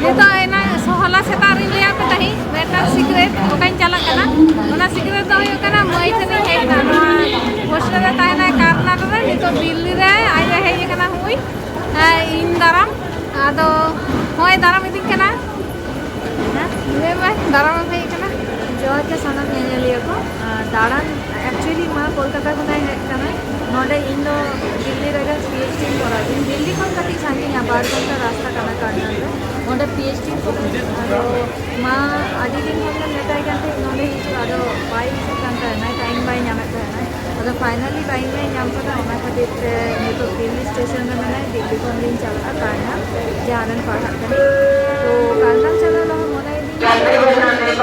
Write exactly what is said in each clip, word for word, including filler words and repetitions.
ᱱᱤᱛᱚᱜ ᱮᱱᱟ ᱦᱚᱞᱟ ᱥᱮᱛᱟᱜ ᱨᱤᱧ ᱞᱟᱹᱭᱟᱫ ᱯᱮ ᱛᱟᱦᱮᱸᱫ ᱢᱤᱫᱴᱟᱝ ᱥᱤᱠᱨᱮᱴ, ᱚᱠᱟᱧ ᱪᱟᱞᱟᱜ ᱠᱟᱱᱟ᱾ ᱚᱱᱟ ᱥᱤᱠᱨᱮᱴ ᱫᱚ ᱦᱩᱭᱩᱜ ᱠᱟᱱᱟ, ᱢᱟᱹᱭ ᱴᱷᱮᱱᱤᱧ ᱦᱮᱡ ᱮᱱᱟ᱾ ᱱᱚᱣᱟ ᱦᱳᱥᱴᱮᱞ ᱨᱮ ᱛᱟᱦᱮᱱᱟᱭ ᱠᱟᱨᱱᱟᱴᱚᱠ ᱨᱮ, ᱱᱤᱛᱚᱜ ᱫᱤᱞᱞᱤ ᱨᱮ ᱟᱡ ᱮ ᱦᱮᱡ ᱟᱠᱟᱱᱟ᱾ ᱦᱩᱭ ᱤᱧ ᱫᱟᱨᱟᱢ, ᱟᱫᱚ ᱦᱚᱸᱜᱼᱚᱭ ᱫᱟᱨᱟᱢ ᱤᱫᱤᱧ ᱠᱟᱱᱟ᱾ ᱦᱮᱸ, ᱞᱟᱹᱭ ᱢᱮ, ᱫᱟᱨᱟᱢ ᱮᱢ ᱦᱮᱡ ᱟᱠᱟᱱᱟ? ᱡᱚᱦᱟᱨ ᱜᱮ ᱥᱟᱱᱟᱢ ᱧᱮᱧᱮᱞᱤᱭᱟᱹ ᱠᱚ᱾ ᱟᱨ ᱫᱟᱬᱟᱱ actually ᱢᱟ ᱠᱳᱞᱠᱟᱛᱟ ᱠᱷᱚᱱᱟᱜ ᱦᱮᱡ ᱠᱟᱱᱟ᱾ ᱱᱚᱰᱮ ᱤᱧ ᱫᱚ ᱫᱤᱞᱞᱤ ᱨᱮᱜᱮ ᱯᱤ ᱮᱭᱤᱪ ᱰᱤᱧ ᱠᱚᱨᱟᱣ ᱫᱟᱹᱧ᱾ ᱫᱤᱞᱞᱤ ᱠᱷᱚᱱ ᱠᱟᱹᱴᱤᱡ ᱥᱟᱺᱜᱤᱧᱟ, ᱵᱟᱨ ᱜᱷᱚᱱᱴᱟ ᱨᱟᱥᱛᱟ ᱠᱟᱱᱟ ᱠᱟᱨᱱᱟᱞ ᱫᱚ᱾ ᱚᱸᱰᱮ ᱯᱤ ᱮᱭᱤᱪ ᱰᱤ ᱠᱚᱨᱟᱣ ᱫᱟᱹᱧ᱾ ᱟᱫᱚ ᱢᱟ ᱟᱹᱰᱤ ᱫᱤᱱ ᱠᱷᱚᱱ ᱞᱮ ᱢᱮᱛᱟᱭ ᱠᱟᱱ ᱛᱟᱦᱮᱸᱫ ᱱᱚᱰᱮ ᱦᱤᱡᱩᱜ, ᱟᱫᱚ ᱵᱟᱭ ᱦᱤᱡᱩᱜ ᱠᱟᱱ ᱛᱟᱦᱮᱱᱟ, ᱴᱟᱭᱤᱢ ᱵᱟᱭ ᱧᱟᱢᱮᱫ ᱛᱟᱦᱮᱱᱟ᱾ ᱟᱫᱚ finally ᱴᱟᱭᱤᱢ ᱮ ᱧᱟᱢ ᱠᱟᱫᱟ, ᱚᱱᱟ ᱠᱷᱟᱹᱛᱤᱨ ᱛᱮ ᱱᱤᱛᱚᱜ ᱫᱤᱞᱞᱤ ᱥᱴᱮᱥᱚᱱ ᱨᱮ ᱢᱮᱱᱟᱭ᱾ ᱫᱤᱞᱞᱤ ᱠᱷᱚᱱ ᱞᱤᱧ ᱪᱟᱞᱟᱜᱼᱟ ᱠᱟᱨᱱᱟᱞ, ᱡᱟᱦᱟᱸ ᱨᱮᱧ ᱯᱟᱲᱦᱟᱜ ᱠᱟᱱᱟ᱾ ᱛᱚ ᱠᱟᱨᱱᱟᱞ ᱪᱟᱞᱟᱣ ᱞᱟᱦᱟ ᱢᱚᱱᱮᱭᱮᱫᱟᱹᱧ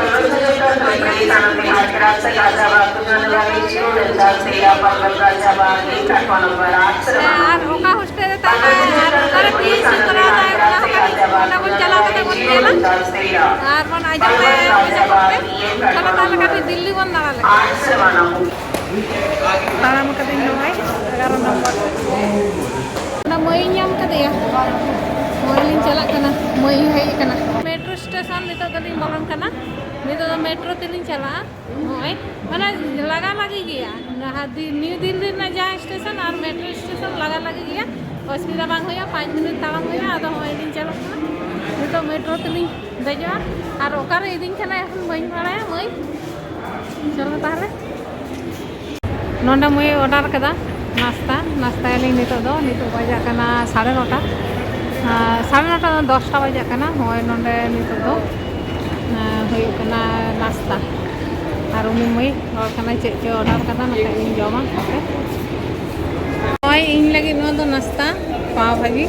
ᱟᱨ ᱚᱠᱟ ᱦᱳᱥᱴᱮᱞ ᱨᱮ ᱛᱟᱦᱮᱱᱟᱭ ᱟᱨ ᱚᱠᱟᱨᱮ ᱯᱤ ᱮᱭᱤᱪ ᱰᱤ ᱠᱚᱨᱟᱣ ᱫᱟᱭ, ᱚᱱᱟ ᱦᱚᱸ ᱠᱟᱹᱴᱤᱡ ᱚᱸᱰᱮ ᱵᱚᱱ ᱪᱟᱞᱟᱣ ᱠᱟᱛᱮ ᱵᱚᱱ ᱧᱮᱞᱟ ᱟᱨ ᱵᱚᱱ ᱟᱸᱡᱚᱢ ᱛᱟᱭᱟ ᱚᱠᱚᱭ ᱪᱟᱠᱚ ᱯᱮ᱾ ᱪᱚᱞᱚ ᱛᱟᱦᱚᱞᱮ ᱠᱟᱹᱴᱤᱡ ᱫᱤᱞᱞᱤ ᱵᱚᱱ ᱫᱟᱬᱟ ᱞᱮᱜᱮ᱾ ᱛᱟᱲᱟᱢ ᱠᱟᱹᱫᱟᱹᱧ ᱱᱚᱜᱼᱚᱭ ᱮᱜᱟᱨᱚ ᱱᱚᱢᱵᱚᱨ᱾ ᱚᱱᱟ ᱢᱟᱹᱭᱤᱧ ᱧᱟᱢ ᱠᱟᱫᱮᱭᱟ, ᱢᱟᱹᱭ ᱞᱤᱧ ᱪᱟᱞᱟᱜ ᱠᱟᱱᱟ, ᱢᱟᱹᱭ ᱦᱮᱡ ᱠᱟᱱᱟ᱾ ᱢᱮᱴᱨᱳ ᱥᱴᱮᱥᱚᱱ ᱱᱤᱛᱚᱜ ᱫᱚᱞᱤᱧ ᱵᱚᱞᱚᱱ ᱠᱟᱱᱟ᱾ ᱱᱤᱛᱚᱜ ᱫᱚ ᱢᱮᱴᱨᱳ ᱛᱮᱞᱤᱧ ᱪᱟᱞᱟᱜᱼᱟ᱾ ᱱᱚᱜᱼᱚᱭ ᱢᱟᱱᱮ ᱞᱟᱜᱟ ᱞᱟᱜᱤ ᱜᱮᱭᱟ, ᱱᱟᱦᱟᱜ ᱫᱤ-, ᱱᱤᱭᱩ ᱫᱤᱞᱞᱤ ᱨᱮᱱᱟᱜ ᱡᱟᱦᱟᱸ ᱥᱴᱮᱥᱚᱱ ᱟᱨ ᱢᱮᱴᱨᱳ ᱥᱴᱮᱥᱚᱱ ᱞᱟᱜᱟ ᱞᱟᱜᱤ ᱜᱮᱭᱟ᱾ ᱚᱥᱩᱵᱤᱫᱷᱟ ᱵᱟᱝ ᱦᱩᱭᱩᱜᱼᱟ, ᱯᱟᱸᱪ ᱢᱤᱱᱤᱴ ᱛᱟᱲᱟᱢ ᱦᱩᱭᱩᱜᱼᱟ᱾ ᱟᱫᱚ ᱦᱚᱸᱜᱼᱚᱭ ᱞᱤᱧ ᱪᱟᱞᱟᱜ ᱠᱟᱱᱟ, ᱱᱤᱛᱚᱜ ᱢᱮᱴᱨᱳ ᱛᱮᱞᱤᱧ ᱫᱮᱡᱚᱜᱼᱟ᱾ ᱟᱨ ᱚᱠᱟᱨᱮ ᱤᱫᱤᱧ ᱠᱟᱱᱟ ᱮᱠᱷᱚᱱ ᱵᱟᱹᱧ ᱵᱟᱲᱟᱭᱟ ᱢᱟᱹᱭ᱾ ᱪᱚᱞᱚ ᱛᱟᱦᱚᱞᱮ᱾ ᱱᱚᱰᱮ ᱢᱟᱹᱭᱮ ᱚᱰᱟᱨ ᱠᱟᱫᱟ ᱱᱟᱥᱛᱟ, ᱱᱟᱥᱛᱟᱭᱟᱞᱤᱧ ᱱᱤᱛᱚᱜ ᱫᱚ᱾ ᱱᱤᱛᱚᱜ ᱵᱟᱡᱟᱜ ᱠᱟᱱᱟ ᱥᱟᱲᱮ ᱱᱚᱴᱟ, ᱟᱨ ᱥᱟᱲᱮ ᱱᱚᱴᱟ ᱫᱚ ᱫᱚᱥᱴᱟ ᱵᱟᱡᱟᱜ ᱠᱟᱱᱟ᱾ ᱱᱚᱜᱼᱚᱭ ᱱᱚᱰᱮ ᱱᱤᱛᱚᱜ ᱫᱚ, ᱟᱨ, ᱦᱩᱭᱩᱜ ᱠᱟᱱᱟ ᱱᱟᱥᱛᱟ᱾ ᱟᱨ ᱩᱱᱤ ᱢᱟᱹᱭ ᱨᱚᱲ ᱠᱟᱱᱟᱭ ᱪᱮᱫ ᱪᱚᱭ ᱚᱰᱟᱨ ᱠᱟᱫᱟ, ᱱᱟᱠᱷᱟᱡ ᱤᱧ ᱡᱚᱢᱟ ᱦᱟᱯᱮ᱾ ᱱᱚᱜᱼᱚᱭ ᱤᱧ ᱞᱟᱹᱜᱤᱫ ᱱᱚᱣᱟ ᱫᱚ ᱱᱟᱥᱛᱟ, ᱯᱟᱣ ᱵᱷᱟᱡᱤ᱾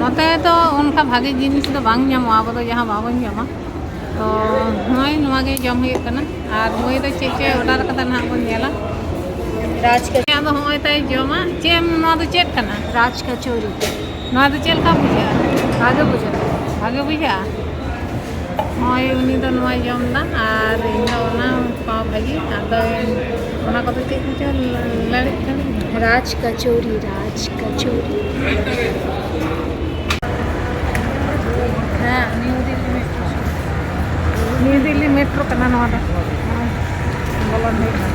ᱱᱚᱛᱮ ᱫᱚ ᱚᱱᱠᱟ ᱵᱷᱟᱜᱮ ᱡᱤᱱᱤᱥ ᱫᱚ ᱵᱟᱝ ᱧᱟᱢᱚᱜᱼᱟ, ᱟᱵᱚ ᱫᱚ ᱡᱟᱦᱟᱸ ᱵᱟᱵᱚᱱ ᱡᱚᱢᱟ᱾ ᱛᱚ ᱱᱚᱜᱼᱚᱭ ᱱᱚᱣᱟ ᱜᱮ ᱡᱚᱢ ᱦᱩᱭᱩᱜ ᱠᱟᱱᱟ᱾ ᱟᱨ ᱢᱟᱹᱭ ᱫᱚ ᱪᱮᱫ ᱪᱚᱭ ᱚᱰᱟᱨ ᱠᱟᱫᱟ, ᱱᱟᱦᱟᱜ ᱵᱚᱱ ᱧᱮᱞᱟ᱾ ᱨᱟᱡᱽ ᱠᱟᱪ- ᱟᱫᱚ ᱦᱚᱸᱜᱼᱚᱭ ᱛᱟᱭ ᱡᱚᱢᱟ᱾ ᱪᱮᱫ ᱮᱢ, ᱱᱚᱣᱟ ᱫᱚ ᱪᱮᱫ ᱠᱟᱱᱟ? ᱨᱟᱡᱽ ᱠᱟᱪᱳᱨᱤ᱾ ᱱᱚᱣᱟ ᱫᱚ ᱪᱮᱫ ᱞᱮᱠᱟ ᱵᱩᱡᱷᱟᱹᱜᱼᱟ? ᱵᱷᱟᱜᱮ ᱵᱩᱡᱷᱟᱹᱜᱼᱟ᱾ ᱵᱷᱟᱜᱮ ᱵᱩᱡᱷᱟᱹᱜᱼᱟ? ᱱᱚᱜᱼᱚᱭ ᱩᱱᱤ ᱫᱚ ᱱᱚᱣᱟᱭ ᱡᱚᱢ ᱮᱫᱟ ᱟᱨ ᱤᱧ ᱫᱚ ᱚᱱᱟ ᱯᱟᱣ ᱵᱷᱟᱹᱡᱤ᱾ ᱟᱫᱚ ᱚᱱᱟ ᱠᱚᱫᱚ ᱪᱮᱫ ᱠᱚᱪᱚ ᱞᱟᱹᱲᱮᱫ ᱠᱟᱱᱟ᱾ ᱨᱟᱡᱽ ᱠᱟᱪᱳᱨᱤ, ᱨᱟᱡᱽ ᱠᱟᱪᱳᱨᱤ᱾ ᱦᱮᱸ, ᱠᱟᱱᱟ ᱱᱚᱣᱟ ᱫᱚ᱾ ᱵᱚᱞᱚᱱ ᱦᱩᱭᱩᱜᱼᱟ᱾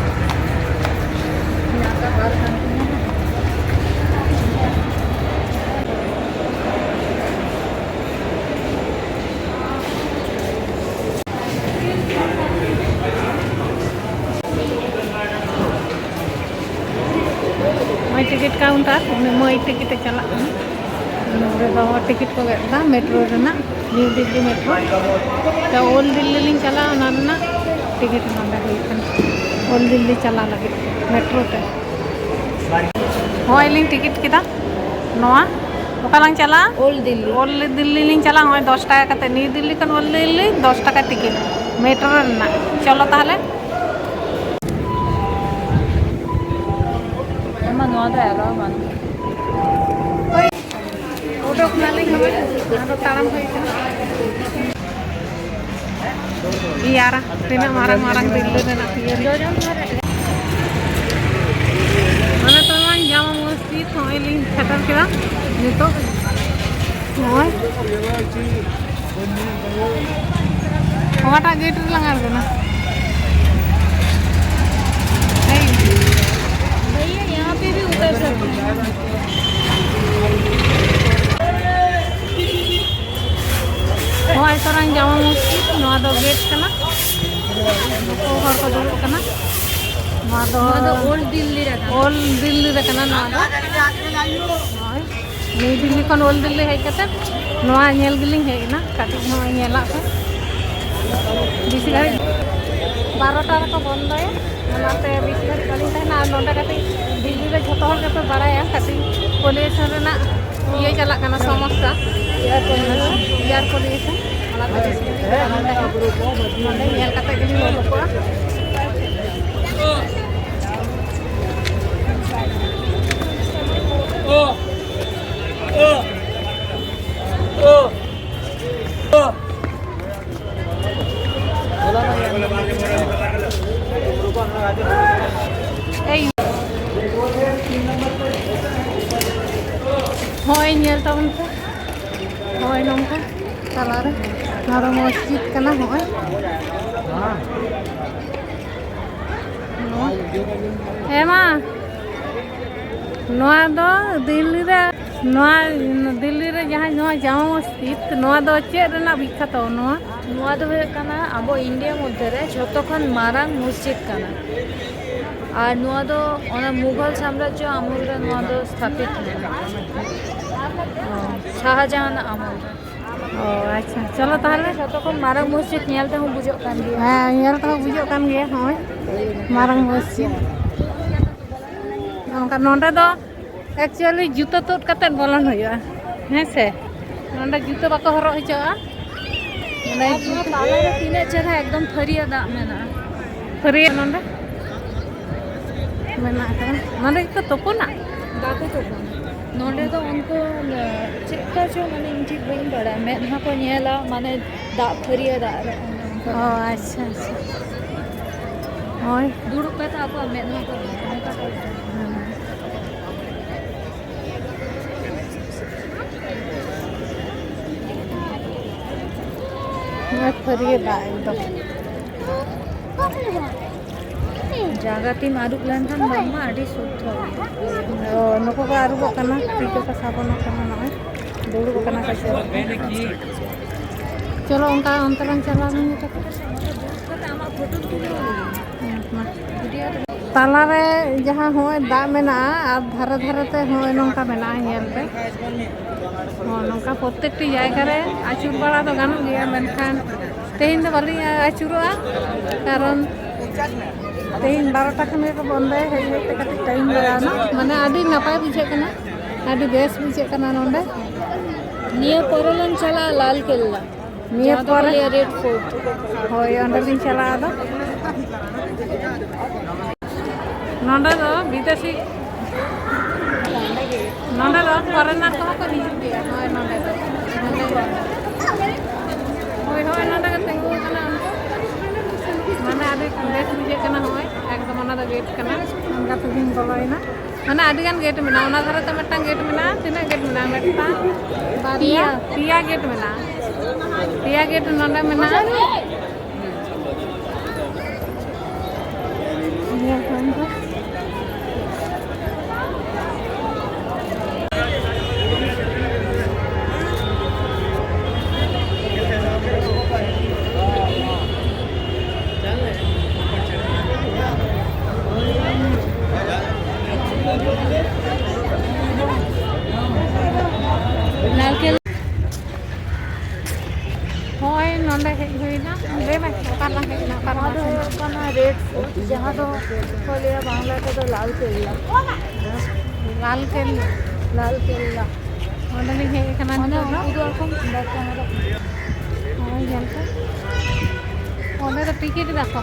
ᱱᱚᱜᱼᱚᱭ ᱴᱤᱠᱤᱴ ᱠᱟᱣᱩᱱᱴᱟᱨ, ᱩᱱᱤ ᱢᱟᱹᱭ ᱴᱤᱠᱤᱴ ᱮ ᱪᱟᱞᱟᱜ ᱠᱟᱱᱟ᱾ ᱱᱚᱰᱮ ᱫᱚ ᱴᱤᱠᱤᱴ ᱠᱚ ᱜᱮᱫ ᱮᱫᱟ ᱢᱮᱴᱨᱳ ᱨᱮᱱᱟᱜ, ᱱᱤᱭᱩ ᱫᱤᱞᱞᱤ ᱢᱮᱴᱨᱳ᱾ ᱛᱚ, ᱳᱞᱰ ᱫᱤᱞᱞᱤ ᱞᱤᱧ ᱪᱟᱞᱟᱜᱼᱟ, ᱚᱱᱟ ᱨᱮᱱᱟᱜ ᱴᱤᱠᱤᱴ ᱱᱚᱰᱮ ᱦᱩᱭ ᱠᱟᱱᱟ, ᱳᱞᱰ ᱫᱤᱞᱞᱤ ᱪᱟᱞᱟᱜ ᱞᱟᱹᱜᱤᱫ ᱢᱮᱴᱨᱳ ᱛᱮ᱾ ᱱᱚᱜᱼᱚᱭ ᱞᱤᱧ ᱴᱤᱠᱤᱴ ᱠᱮᱫᱟ᱾ ᱱᱚᱣᱟ ᱚᱠᱟ ᱞᱟᱝ ᱪᱟᱞᱟᱜᱼᱟ? ᱳᱞᱰ ᱫᱤᱞᱞᱤ᱾ ᱳᱞᱰ ᱫᱤᱞᱞᱤ ᱞᱤᱧ ᱪᱟᱞᱟᱜᱼᱟ, ᱱᱚᱜᱼᱚᱭ ᱫᱚᱥ ᱴᱟᱠᱟ ᱠᱟᱛᱮ, ᱱᱤᱭᱩ ᱫᱤᱞᱞᱤ ᱠᱷᱚᱱ ᱳᱞᱰ ᱫᱤᱞᱞᱤ ᱫᱚᱥ ᱴᱟᱠᱟ ᱴᱤᱠᱤᱴ ᱢᱮᱴᱨᱳ ᱨᱮᱱᱟᱜ᱾ ᱪᱚᱞᱚ ᱛᱟᱦᱚᱞᱮ᱾ ᱟᱢᱟᱜ ᱱᱚᱣᱟ ᱫᱚ ᱮᱞᱟᱣ ᱵᱟᱝ᱾ ᱩᱰᱩᱠ ᱱᱟᱞᱤᱧ ᱦᱚᱸ, ᱟᱫᱚ ᱛᱟᱲᱟᱢ ᱦᱩᱭ ᱠᱟᱱᱟ᱾ ᱤᱭᱟᱨᱟ, ᱛᱤᱱᱟᱹᱜ ᱢᱟᱨᱟᱝ ᱢᱟᱨᱟᱝ ᱫᱤᱞᱞᱤ ᱨᱮᱱᱟᱜ ᱤᱭᱟᱹ ᱨᱮ᱾ ᱢᱟᱱᱮ ᱛᱚ ᱱᱚᱣᱟ ᱡᱟᱢᱟ ᱢᱚᱥᱡᱤᱫ ᱱᱚᱜᱼᱚᱭ ᱞᱤᱧ ᱥᱮᱴᱮᱨ ᱠᱮᱫᱟ ᱱᱤᱛᱚᱜ᱾ ᱱᱚᱜᱼᱚᱭ ᱚᱠᱟᱴᱟᱜ ᱜᱮᱴ ᱨᱮᱞᱟᱝ ᱟᱬᱜᱚᱱᱟ? ᱮᱭ᱾ भैया, यहाँ पे भी उतर सकते हैं। ᱱᱚᱜᱼᱚᱭ ᱛᱚᱨᱟᱝ ᱡᱟᱢᱟ ᱢᱚᱥᱡᱤᱫ, ᱱᱚᱣᱟ ᱫᱚ ᱜᱮᱴ ᱠᱟᱱᱟ᱾ ᱱᱩᱠᱩ ᱦᱚᱲ ᱠᱚ ᱫᱩᱲᱩᱵ ᱠᱟᱱᱟ᱾ ᱱᱚᱣᱟ ᱫᱚ ᱱᱚᱣᱟ ᱫᱚ ᱳᱞᱰ ᱫᱤᱞᱞᱤ ᱨᱮ ᱠᱟᱱᱟ᱾ ᱳᱞᱰ ᱫᱤᱞᱞᱤ ᱨᱮ ᱠᱟᱱᱟ ᱱᱚᱣᱟ ᱫᱚ᱾ ᱱᱚᱜᱼᱚᱭ ᱱᱤᱭᱩ ᱫᱤᱞᱞᱤ ᱠᱷᱚᱱ ᱳᱞᱰ ᱫᱤᱞᱞᱤ ᱦᱮᱡ ᱠᱟᱛᱮ ᱱᱚᱣᱟ ᱧᱮᱞ ᱜᱮᱞᱤᱧ ᱦᱮᱡ ᱮᱱᱟ, ᱠᱟᱹᱴᱤᱡ ᱦᱚᱸ ᱧᱮᱞᱟᱜ ᱠᱚ᱾ ᱵᱮᱥᱤ ᱜᱷᱟᱹᱲᱤᱡ ᱵᱟᱨᱚᱴᱟ ᱨᱮᱠᱚ ᱵᱚᱱᱫᱚᱭᱟ, ᱚᱱᱟᱛᱮ ᱵᱮᱥᱤ ᱜᱷᱟᱹᱲᱤᱡ ᱵᱟᱹᱞᱤᱧ ᱛᱟᱦᱮᱱᱟ᱾ ᱟᱨ ᱱᱚᱰᱮ ᱠᱟᱹᱴᱤᱡ ᱫᱤᱞᱞᱤ ᱨᱮ ᱡᱷᱚᱛᱚ ᱦᱚᱲ ᱜᱮᱯᱮ ᱵᱟᱲᱟᱭᱟ, ᱠᱟᱹᱴᱤᱡ ᱯᱚᱞᱤᱭᱩᱥᱚᱱ ᱨᱮᱱᱟᱜ ᱤᱭᱟᱹ ᱪᱟᱞᱟᱜ ᱠᱟᱱᱟ, ᱥᱚᱢᱚᱥᱥᱟ, ᱮᱭᱟᱨ ᱯᱚᱞᱤᱭᱩᱥᱚᱱ, ᱚᱱᱟᱛᱮ ᱵᱮᱥᱤ ᱜᱷᱟᱹᱲᱤᱡ ᱵᱟᱹᱞᱤᱧ ᱛᱟᱦᱮᱱᱟ᱾ ᱱᱚᱰᱮ ᱧᱮᱞ ᱠᱟᱛᱮ ᱜᱮᱞᱤᱧ ᱩᱰᱩᱠᱚᱜᱼᱟ᱾ ᱮᱭ᱾ ᱦᱳᱭ, ᱧᱮᱞ ᱛᱟᱵᱚᱱ ᱯᱮ᱾ ᱦᱳᱭ, ᱱᱚᱝᱠᱟ ᱛᱟᱞᱟᱨᱮ᱾ ᱱᱚᱣᱟ ᱫᱚ ᱢᱚᱥᱡᱤᱫ ᱠᱟᱱᱟ᱾ ᱦᱚᱸᱜᱼᱚᱭ ᱦᱮᱸ ᱢᱟ, ᱱᱚᱣᱟ ᱫᱚ ᱫᱤᱞᱞᱤ ᱨᱮ, ᱱᱚᱣᱟ ᱫᱤᱞᱞᱤ ᱨᱮ ᱡᱟᱦᱟᱸ ᱱᱚᱣᱟ ᱡᱟᱢᱟ ᱢᱚᱥᱡᱤᱫ, ᱱᱚᱣᱟ ᱫᱚ ᱪᱮᱫ ᱨᱮᱱᱟᱜ ᱵᱤᱠᱠᱷᱟᱛᱚ ᱱᱚᱣᱟ? ᱱᱚᱣᱟ ᱫᱚ ᱦᱩᱭᱩᱜ ᱠᱟᱱᱟ ᱟᱵᱚ ᱤᱱᱰᱤᱭᱟ ᱢᱚᱫᱽᱫᱷᱮ ᱨᱮ ᱡᱷᱚᱛᱚ ᱠᱷᱚᱱ ᱢᱟᱨᱟᱝ ᱢᱚᱥᱡᱤᱫ ᱠᱟᱱᱟ᱾ ᱟᱨ ᱱᱚᱣᱟ ᱫᱚ ᱚᱱᱟ ᱢᱩᱜᱷᱚᱞ ᱥᱟᱢᱨᱟᱡᱽᱡᱚ ᱟᱢᱚᱞ ᱨᱮ ᱱᱚᱣᱟ ᱫᱚ ᱥᱛᱷᱟᱯᱤᱛ ᱞᱮᱱᱟ᱾ ᱚ, ᱥᱟᱦᱟᱡᱟᱦᱟᱱ ᱟᱢᱚᱞ ᱨᱮ᱾ ᱚ, ᱟᱪᱪᱷᱟ, ᱪᱚᱞᱚ ᱛᱟᱦᱚᱞᱮ᱾ ᱡᱷᱚᱛᱚ ᱠᱷᱚᱱ ᱢᱟᱨᱟᱝ ᱢᱚᱥᱡᱤᱫ ᱧᱮᱞ ᱛᱮᱦᱚᱸ ᱵᱩᱡᱷᱟᱹᱜ ᱠᱟᱱ ᱜᱮᱭᱟ᱾ ᱦᱮᱸ, ᱧᱮᱞ ᱛᱮᱦᱚᱸ ᱵᱩᱡᱷᱟᱹᱜ ᱠᱟᱱ ᱜᱮᱭᱟ᱾ ᱱᱚᱜᱼᱚᱭ ᱢᱟᱨᱟᱝ ᱢᱚᱥᱡᱤᱫ᱾ ᱱᱚᱝᱠᱟ ᱱᱚᱰᱮ ᱫᱚ actually ᱡᱩᱛᱟᱹ ᱛᱩᱫ ᱠᱟᱛᱮᱫ ᱵᱚᱞᱚᱱ ᱦᱩᱭᱩᱜᱼᱟ, ᱦᱮᱸ ᱥᱮ? ᱱᱚᱰᱮ ᱡᱩᱛᱟᱹ ᱵᱟᱠᱚ ᱦᱚᱨᱚᱜ ᱦᱚᱪᱚᱣᱟᱜᱼᱟ᱾ ᱱᱚᱰᱮ ᱟᱨ ᱱᱚᱣᱟ ᱡᱩᱛᱟᱹ ᱛᱟᱞᱟ ᱨᱮ ᱛᱤᱱᱟᱹᱜ ᱪᱮᱦᱨᱟ ᱮᱠᱫᱚᱢ ᱯᱷᱟᱹᱨᱭᱟᱹ ᱫᱟᱜ ᱢᱮᱱᱟᱜᱼᱟ᱾ ᱯᱷᱟᱹᱨᱭᱟᱹ ᱱᱚᱰᱮ ᱢᱮᱱᱟᱜ ᱟᱠᱟᱫᱟ᱾ ᱱᱚᱰᱮ ᱜᱮᱠᱚ ᱛᱩᱯᱩᱱᱟ? ᱵᱟᱠᱚ ᱛᱩᱯᱩᱱᱟ᱾ ᱱᱚᱰᱮ ᱫᱚ ᱩᱱᱠᱩ, ᱪᱮᱫ ᱠᱟ ᱪᱚ, ᱢᱟᱱᱮ, ᱤᱧ ᱴᱷᱤᱠ ᱵᱟᱹᱧ ᱵᱟᱲᱟᱭᱟ, ᱢᱮᱫᱦᱟ ᱠᱚ ᱧᱮᱞᱟ, ᱢᱟᱱᱮ, ᱫᱟᱜ ᱯᱷᱟᱹᱨᱭᱟᱹ ᱫᱟᱜ ᱨᱮ ᱚᱱᱮ ᱚᱱᱠᱟ᱾ ᱚ, ᱟᱪᱪᱷᱟ, ᱟᱪᱪᱷᱟ᱾ ᱦᱳᱭ᱾ ᱫᱩᱲᱩᱵ ᱠᱟᱛᱮ ᱟᱠᱚᱣᱟᱜ ᱢᱮᱫᱦᱟ ᱠᱚ ᱧᱮᱞᱟ, ᱚᱱᱠᱟ ᱠᱚ᱾ ᱦᱮᱸ᱾ ᱱᱚᱣᱟ ᱯᱷᱟᱹᱨᱭᱟᱹ ᱫᱟᱜ ᱮᱠᱫᱚᱢ᱾ ᱡᱟᱸᱜᱟ ᱛᱤᱢ ᱟᱹᱨᱩᱵ ᱞᱮᱱᱠᱷᱟᱱ ᱵᱟᱝᱢᱟ ᱟᱹᱰᱤ ᱥᱩᱫᱽᱫᱷᱚ᱾ ᱚ, ᱱᱩᱠᱩ ᱠᱚ ᱟᱹᱨᱩᱵᱚᱜ ᱠᱟᱱᱟ, ᱛᱤ ᱠᱚᱠᱚ ᱥᱟᱵᱚᱱᱚᱜ ᱠᱟᱱᱟ ᱱᱚᱜᱼᱚᱭ᱾ ᱫᱩᱲᱩᱵ ᱟᱠᱟᱱᱟ ᱠᱚ ᱪᱮᱫ ᱞᱮᱠᱟ᱾ ᱪᱚᱞᱚ, ᱚᱱᱠᱟ ᱚᱱᱛᱮ ᱵᱚᱱ ᱪᱟᱞᱟᱣ ᱞᱮᱱ ᱜᱮ ᱛᱟᱠᱚ᱾ ᱛᱟᱞᱟᱨᱮ ᱡᱟᱦᱟᱸ ᱦᱚᱸᱜᱼᱚᱭ ᱫᱟᱜ ᱢᱮᱱᱟᱜᱼᱟ, ᱟᱨ ᱫᱷᱟᱨᱮ ᱫᱷᱟᱨᱮ ᱛᱮ ᱦᱚᱸᱜᱼᱚᱭ ᱱᱚᱝᱠᱟ ᱢᱮᱱᱟᱜᱼᱟ, ᱧᱮᱞ ᱯᱮ᱾ ᱦᱚᱸ, ᱱᱚᱝᱠᱟ ᱯᱨᱚᱛᱮᱠᱴᱤ ᱡᱟᱭᱜᱟ ᱨᱮ ᱟᱹᱪᱩᱨ ᱵᱟᱲᱟ ᱫᱚ ᱜᱟᱱᱚᱜ ᱜᱮᱭᱟ, ᱢᱮᱱᱠᱷᱟᱱ ᱛᱮᱦᱮᱧ ᱫᱚ ᱵᱟᱹᱞᱤᱧ ᱟᱹᱪᱩᱨᱚᱜᱼᱟ, ᱠᱟᱨᱚᱱ ᱛᱮᱦᱮᱧ ᱵᱟᱨᱚᱴᱟ ᱠᱷᱚᱱ ᱜᱮᱠᱚ ᱵᱚᱱᱫᱚᱭᱟ, ᱦᱮᱡ ᱦᱮᱡ ᱛᱮ ᱠᱟᱹᱴᱤᱡ ᱴᱟᱭᱤᱢ ᱞᱟᱜᱟᱣ ᱮᱱᱟ᱾ ᱢᱟᱱᱮ, ᱟᱹᱰᱤ ᱱᱟᱯᱟᱭ ᱵᱩᱡᱷᱟᱹᱜ ᱠᱟᱱᱟ, ᱟᱹᱰᱤ ᱵᱮᱥ ᱵᱩᱡᱷᱟᱹᱜ ᱠᱟᱱᱟ ᱱᱚᱰᱮ᱾ ᱱᱤᱭᱟᱹ ᱯᱚᱨᱮ ᱞᱟᱝ ᱪᱟᱞᱟᱜᱼᱟ ᱞᱟᱞ ᱠᱮᱞᱞᱟ, ᱱᱤᱭᱟᱹ ᱡᱟᱦᱟᱸ ᱫᱚᱠᱚ ᱯᱚᱨᱮ, ᱞᱟᱹᱭᱟ ᱨᱮᱰ ᱯᱷᱳᱨᱴ᱾ ᱦᱳᱭ, ᱚᱸᱰᱮ ᱞᱤᱧ ᱪᱟᱞᱟᱜᱼᱟ ᱟᱫᱚ᱾ ᱱᱚᱰᱮ ᱫᱚ ᱵᱤᱫᱮᱥᱤ, ᱱᱚᱰᱮ ᱫᱚ ᱯᱷᱚᱨᱮᱱᱟᱨ ᱠᱚᱦᱚᱸ ᱠᱚ ᱦᱤᱡᱩᱜ ᱜᱮᱭᱟ᱾ ᱦᱳᱭ, ᱱᱚᱰᱮ ᱫᱚ, ᱱᱚᱰᱮ, ᱦᱳᱭ, ᱦᱳᱭ, ᱱᱚᱰᱮ ᱜᱮ ᱛᱤᱸᱜᱩ ᱟᱠᱟᱱᱟ ᱩᱱᱠᱩ᱾ ᱢᱟᱱᱮ, ᱟᱹᱰᱤ ᱵᱮᱥ ᱵᱩᱡᱷᱟᱹᱜ ᱠᱟᱱᱟ᱾ ᱦᱚᱸᱜᱼᱚᱭ ᱮᱠᱫᱚᱢ ᱚᱱᱟ ᱫᱚ ᱜᱮᱴ ᱠᱟᱱᱟ, ᱚᱱᱠᱟ ᱛᱮᱜᱮᱧ ᱵᱚᱞᱚᱭᱮᱱᱟ᱾ ᱢᱟᱱᱮ, ᱟᱹᱰᱤ ᱜᱟᱱ ᱜᱮᱴ ᱢᱮᱱᱟᱜᱼᱟ, ᱚᱱᱟ ᱫᱷᱟᱨᱮ ᱛᱮ ᱢᱤᱫᱴᱟᱝ ᱜᱮᱴ ᱢᱮᱱᱟᱜᱼᱟ᱾ ᱛᱤᱱᱟᱹᱜ ᱜᱮᱴ ᱢᱮᱱᱟᱜᱼᱟ? ᱢᱤᱫᱴᱟᱝ, ᱵᱟᱨᱭᱟ, ᱯᱮᱭᱟ᱾ ᱯᱮᱭᱟ ᱜᱮᱴ ᱢᱮᱱᱟᱜᱼᱟ, ᱯᱮᱭᱟ ᱜᱮᱴ ᱱᱚᱰᱮ ᱢᱮᱱᱟᱜᱼᱟ᱾ ᱦᱳᱭ, ᱱᱚᱰᱮ ᱦᱮᱡ ᱦᱩᱭᱱᱟ᱾ ᱞᱟᱹᱭ ᱢᱮ, ᱚᱠᱟ ᱨᱮᱞᱟᱝ ᱦᱮᱡ ᱮᱱᱟ, ᱚᱠᱟ ᱱᱚᱣᱟ ᱨᱮᱞᱟᱝ ᱫᱚ ᱥᱮᱱ ᱦᱩᱭᱩᱜ ᱮᱱᱟ? ᱠᱟᱱᱟ ᱨᱮᱰ ᱯᱷᱳᱨᱴ, ᱡᱟᱦᱟᱸ ᱫᱚ ᱠᱚ ᱞᱟᱹᱭᱟ ᱵᱟᱝᱞᱟ ᱛᱮᱫᱚ ᱞᱟᱞ ᱠᱮᱞᱞᱟ᱾ ᱞᱟᱞ ᱠᱮᱞᱞᱟ᱾ ᱞᱟᱞ ᱠᱮᱞᱞᱟ᱾ ᱚᱸᱰᱮ ᱞᱤᱧ ᱦᱮᱡ ᱟᱠᱟᱱᱟ ᱚᱱᱮ ᱱᱤᱛᱚᱜ ᱫᱚ᱾ ᱩᱱᱠᱩ ᱫᱚ ᱮᱠᱷᱚᱱ ᱵᱮᱠ ᱠᱮᱢᱮᱨᱟ᱾ ᱦᱳᱭ, ᱧᱮᱞ ᱯᱮ᱾ ᱚᱸᱰᱮ ᱫᱚ ᱴᱤᱠᱤᱴ ᱫᱟᱠᱚ᱾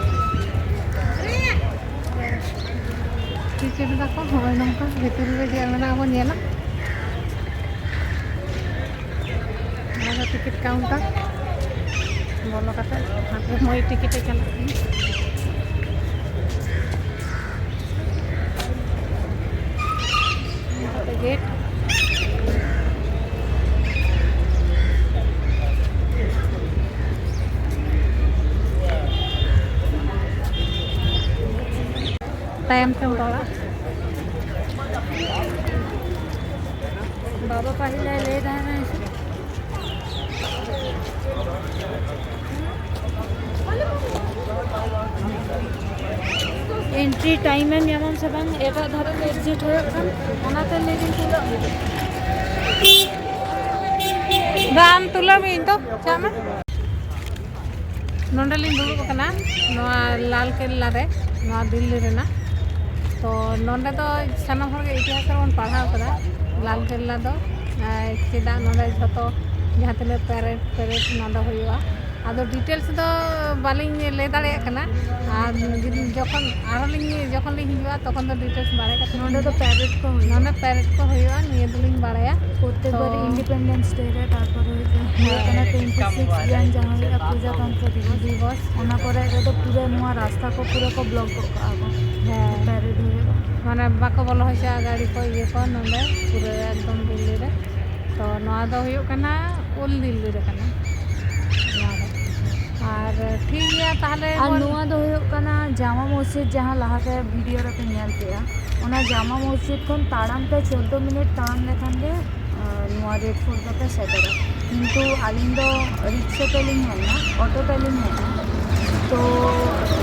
ᱴᱤᱠᱤᱴ ᱫᱟᱠᱚ, ᱦᱳᱭ, ᱱᱚᱝᱠᱟ ᱵᱷᱤᱛᱤᱨ ᱨᱮ ᱪᱮᱫ ᱢᱮᱱᱟᱜᱼᱟ ᱵᱚᱱ ᱧᱮᱞᱟ᱾ ᱱᱚᱣᱟ ᱫᱚ ᱴᱤᱠᱤᱴ ᱠᱟᱣᱩᱱᱴᱟᱨ᱾ ᱵᱚᱞᱚ ᱠᱟᱛᱮ ᱦᱟᱯᱮ ᱢᱟᱹᱭ ᱴᱤᱠᱤᱴ ᱮ ᱪᱟᱞᱟᱜ ᱠᱟᱱᱟ᱾ ᱱᱚᱣᱟ ᱫᱚ ᱜᱮᱴ᱾ ᱛᱟᱭᱚᱢ ᱛᱮᱢ ᱨᱚᱲᱟ᱾ ᱵᱟᱵᱟ ᱯᱟᱹᱦᱤᱞ ᱞᱟᱹᱭ ᱛᱟᱦᱮᱱᱟ ᱥᱮ? ᱮᱱᱴᱨᱤ ᱴᱟᱭᱤᱢ ᱮᱢ ᱧᱟᱢᱟᱢ ᱥᱮ ᱵᱟᱝ, ᱮᱴᱟᱜ ᱫᱷᱟᱨᱮ ᱛᱮ ᱮᱠᱡᱤᱴ ᱦᱩᱭᱩᱜ ᱠᱟᱱ, ᱚᱱᱟᱛᱮ ᱞᱟᱹᱭ ᱫᱟᱹᱧ ᱛᱩᱞᱟᱹᱣ ᱢᱮ᱾ ᱵᱟᱝ ᱛᱩᱞᱟᱹᱣ ᱢᱮ, ᱤᱧ ᱫᱚ ᱪᱟᱜ ᱢᱮ᱾ ᱱᱚᱰᱮ ᱞᱤᱧ ᱫᱩᱲᱩᱵ ᱟᱠᱟᱱᱟ, ᱱᱚᱣᱟ ᱞᱟᱞ ᱠᱮᱞᱞᱟ ᱨᱮ, ᱱᱚᱣᱟ ᱫᱤᱞᱞᱤ ᱨᱮᱱᱟᱜ᱾ ᱛᱚ ᱱᱚᱰᱮ ᱫᱚ ᱥᱟᱱᱟᱢ ᱦᱚᱲ ᱜᱮ ᱤᱛᱤᱦᱟᱥ ᱨᱮᱵᱚᱱ ᱯᱟᱲᱦᱟᱣ ᱠᱟᱫᱟ, ᱞᱟᱞ ᱠᱮᱞᱞᱟ ᱫᱚ, ᱮᱸ, ᱪᱮᱫᱟᱜ ᱱᱚᱰᱮ ᱡᱷᱚᱛᱚ ᱡᱟᱦᱟᱸ ᱛᱤᱱᱟᱹᱜ ᱯᱮᱨᱮᱰ ᱯᱮᱨᱮᱰ ᱱᱚᱰᱮ ᱦᱩᱭᱩᱜᱼᱟ᱾ ᱟᱫᱚ ᱰᱤᱴᱮᱞᱥ ᱫᱚ ᱵᱟᱹᱞᱤᱧ ᱞᱟᱹᱭ ᱫᱟᱲᱮᱭᱟᱜ ᱠᱟᱱᱟ, ᱟᱨ ᱡᱩᱫᱤ ᱡᱚᱠᱷᱚᱱ ᱟᱨᱦᱚᱸ ᱞᱤᱧ, ᱡᱚᱠᱷᱚᱱ ᱞᱤᱧ ᱦᱤᱡᱩᱜᱼᱟ, ᱛᱚᱠᱷᱚᱱ ᱫᱚ ᱰᱤᱴᱮᱞᱥ ᱵᱟᱲᱟᱭ ᱠᱟᱛᱮ ᱱᱚᱰᱮ ᱫᱚ ᱯᱮᱨᱮᱰ ᱠᱚ ᱦᱩᱭᱩᱜᱼᱟ᱾ ᱱᱚᱰᱮ ᱯᱮᱨᱮᱰ ᱠᱚ ᱦᱩᱭᱩᱜᱼᱟ, ᱱᱤᱭᱟᱹ ᱫᱚᱞᱤᱧ ᱵᱟᱲᱟᱭᱟ᱾ ᱯᱨᱚᱛᱮᱠ ᱛᱚ ᱵᱟᱨ ᱤᱱᱰᱤᱯᱮᱱᱰᱮᱱᱥ ᱰᱮ ᱨᱮ, ᱛᱟᱨᱯᱚᱨᱮ ᱦᱩᱭᱩᱜ ᱠᱟᱱᱟ ᱦᱮᱸ᱾ ᱴᱩᱭᱮᱱᱴᱤ ᱥᱤᱠᱥ ᱡᱟᱱ, ᱡᱟᱦᱟᱸ ᱦᱩᱭᱩᱜᱼᱟ ᱯᱨᱚᱡᱟᱛᱚᱱᱛᱨᱚ ᱫᱤᱵᱚᱥ᱾ ᱫᱤᱵᱚᱥ᱾ ᱚᱱᱟ ᱠᱚᱨᱮ ᱨᱮᱫᱚ ᱯᱩᱨᱟᱹ ᱱᱚᱣᱟ ᱨᱟᱥᱛᱟ ᱠᱚ ᱯᱩᱨᱟᱹ ᱠᱚ ᱵᱞᱚᱠ ᱜᱚᱫ ᱠᱟᱜᱼᱟ ᱠᱚ᱾ ᱦᱮᱸ᱾ ᱯᱮᱨᱮᱰ ᱦᱩᱭᱩᱜᱼᱟ᱾ ᱢᱟᱱᱮ ᱵᱟᱠᱚ ᱵᱚᱞᱚ ᱦᱚᱪᱚᱣᱟᱜᱼᱟ ᱜᱟᱹᱰᱤ ᱠᱚ, ᱤᱭᱟᱹ ᱠᱚ, ᱱᱚᱰᱮ ᱯᱩᱨᱟᱹ ᱮᱠᱫᱚᱢ ᱫᱤᱞᱞᱤ ᱨᱮ᱾ ᱛᱚ ᱱᱚᱣᱟ ᱫᱚ ᱦᱩᱭᱩᱜ ᱠᱟᱱᱟ ᱳᱞᱰ ᱫᱤᱞᱞᱤ ᱨᱮ ᱠᱟᱱᱟ ᱱᱚᱣᱟ ᱫᱚ᱾ ᱟᱨ ᱴᱷᱤᱠ ᱜᱮᱭᱟ ᱛᱟᱦᱞᱮ ᱟᱨ ᱵᱚᱱ ᱱᱚᱣᱟ ᱫᱚ ᱦᱩᱭᱩᱜ ᱠᱟᱱᱟ ᱡᱟᱢᱟ ᱢᱚᱥᱡᱤᱫ, ᱡᱟᱦᱟᱸ ᱞᱟᱦᱟᱛᱮ ᱵᱷᱤᱰᱤᱭᱳ ᱨᱮᱯᱮ ᱧᱮᱞ ᱠᱮᱜᱼᱟ᱾ ᱚᱱᱟ ᱡᱟᱢᱟ ᱢᱚᱥᱡᱤᱫ ᱠᱷᱚᱱ ᱛᱟᱲᱟᱢ ᱛᱮ ᱪᱳᱫᱽᱫᱳ ᱢᱤᱱᱤᱴ ᱛᱟᱲᱟᱢ ᱞᱮᱠᱷᱟᱱ ᱜᱮ, ᱟᱨ ᱱᱚᱣᱟ ᱨᱮᱰ ᱯᱷᱳᱨᱴ ᱫᱚᱯᱮ ᱥᱮᱴᱮᱨᱟ᱾ ᱠᱤᱱᱛᱩ ᱟᱹᱞᱤᱧ ᱫᱚ ᱨᱤᱠᱥᱟ ᱛᱮᱞᱤᱧ ᱦᱮᱡ ᱮᱱᱟ, ᱚᱴᱳ ᱛᱮᱞᱤᱧ ᱦᱮᱡ ᱮᱱᱟ᱾ ᱛᱚ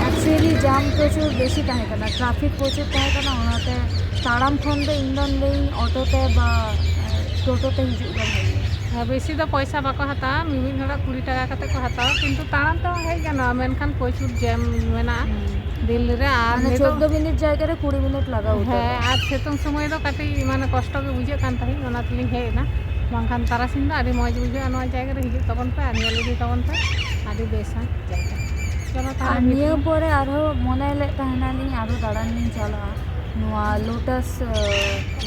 ᱮᱠᱪᱩᱭᱮᱞᱤ ᱡᱟᱢ ᱯᱨᱚᱪᱩᱨ ᱵᱮᱥᱤ ᱛᱟᱦᱮᱸ ᱠᱟᱱᱟ, ᱴᱨᱟᱯᱷᱤᱠ ᱯᱨᱚᱪᱩᱨ ᱛᱟᱦᱮᱸ ᱠᱟᱱᱟ, ᱚᱱᱟᱛᱮ ᱛᱟᱲᱟᱢ ᱠᱷᱚᱱ ᱫᱚ ᱤᱧ ᱫᱚᱧ ᱞᱟᱹᱭᱟᱹᱧ ᱚᱴᱳ ᱛᱮ ᱵᱟ ᱴᱳᱴᱳ ᱛᱮ ᱦᱤᱡᱩᱜ ᱜᱮ ᱵᱷᱟᱹᱜᱤᱭᱟ᱾ ᱵᱮᱥᱤ ᱫᱚ ᱯᱚᱭᱥᱟ ᱵᱟᱠᱚ ᱦᱟᱛᱟᱣᱟ, ᱢᱤᱢᱤᱫ ᱦᱚᱲᱟᱜ ᱠᱩᱲᱤ ᱴᱟᱠᱟ ᱠᱟᱛᱮ ᱠᱚ ᱦᱟᱛᱟᱣᱟ, ᱠᱤᱱᱛᱩ ᱛᱟᱲᱟᱢ ᱛᱮᱦᱚᱸ ᱦᱮᱡ ᱜᱟᱱᱚᱜᱼᱟ, ᱢᱮᱱᱠᱷᱟᱱ ᱯᱨᱚᱪᱩᱨ ᱡᱮᱢ ᱢᱮᱱᱟᱜᱼᱟ ᱫᱤᱞᱞᱤ ᱨᱮ᱾ ᱟᱨ ᱢᱟᱱᱮ ᱱᱤᱛᱚᱜ ᱪᱳᱫᱽᱫᱳ ᱢᱤᱱᱤᱴ ᱡᱟᱭᱜᱟ ᱨᱮ ᱠᱩᱲᱤ ᱢᱤᱱᱤᱴ ᱞᱟᱜᱟᱣ ᱩᱛᱟᱹᱨᱚᱜᱼᱟ᱾ ᱦᱮᱸ, ᱟᱨ ᱥᱤᱛᱩᱝ ᱥᱚᱢᱚᱭ ᱫᱚ ᱠᱟᱹᱴᱤᱡ ᱢᱟᱱᱮ ᱠᱚᱥᱴᱚ ᱜᱮ ᱵᱩᱡᱷᱟᱹᱜ ᱠᱟᱱ ᱛᱟᱦᱮᱸᱫ, ᱚᱱᱟ ᱛᱮᱞᱤᱧ ᱦᱮᱡ ᱮᱱᱟ᱾ ᱵᱟᱝᱠᱷᱟᱱ ᱛᱟᱨᱟᱥᱤᱧ ᱫᱚ ᱟᱹᱰᱤ ᱢᱚᱡᱽ ᱵᱩᱡᱷᱟᱹᱜᱼᱟ ᱱᱚᱣᱟ ᱡᱟᱭᱜᱟ ᱨᱮ᱾ ᱦᱤᱡᱩᱜ ᱛᱟᱵᱚᱱ ᱯᱮ ᱟᱨ ᱧᱮᱞ ᱤᱫᱤ ᱛᱟᱵᱚᱱ ᱯᱮ, ᱟᱹᱰᱤ ᱵᱮᱥᱟ ᱡᱟᱭᱜᱟ᱾ ᱪᱚᱞᱚ ᱟᱨ ᱛᱟᱦᱚᱞᱮ ᱱᱤᱭᱟᱹ ᱵᱷᱤᱛᱨᱤ᱾ ᱯᱚᱨᱮ ᱟᱨᱦᱚᱸ ᱢᱚᱱᱮ ᱞᱮᱫ ᱛᱟᱦᱮᱱᱟᱞᱤᱧ ᱟᱨᱦᱚᱸ ᱫᱟᱬᱟᱱ ᱞᱤᱧ ᱪᱟᱞᱟᱜᱼᱟ᱾ ᱱᱚᱣᱟ ᱞᱳᱴᱟᱥ,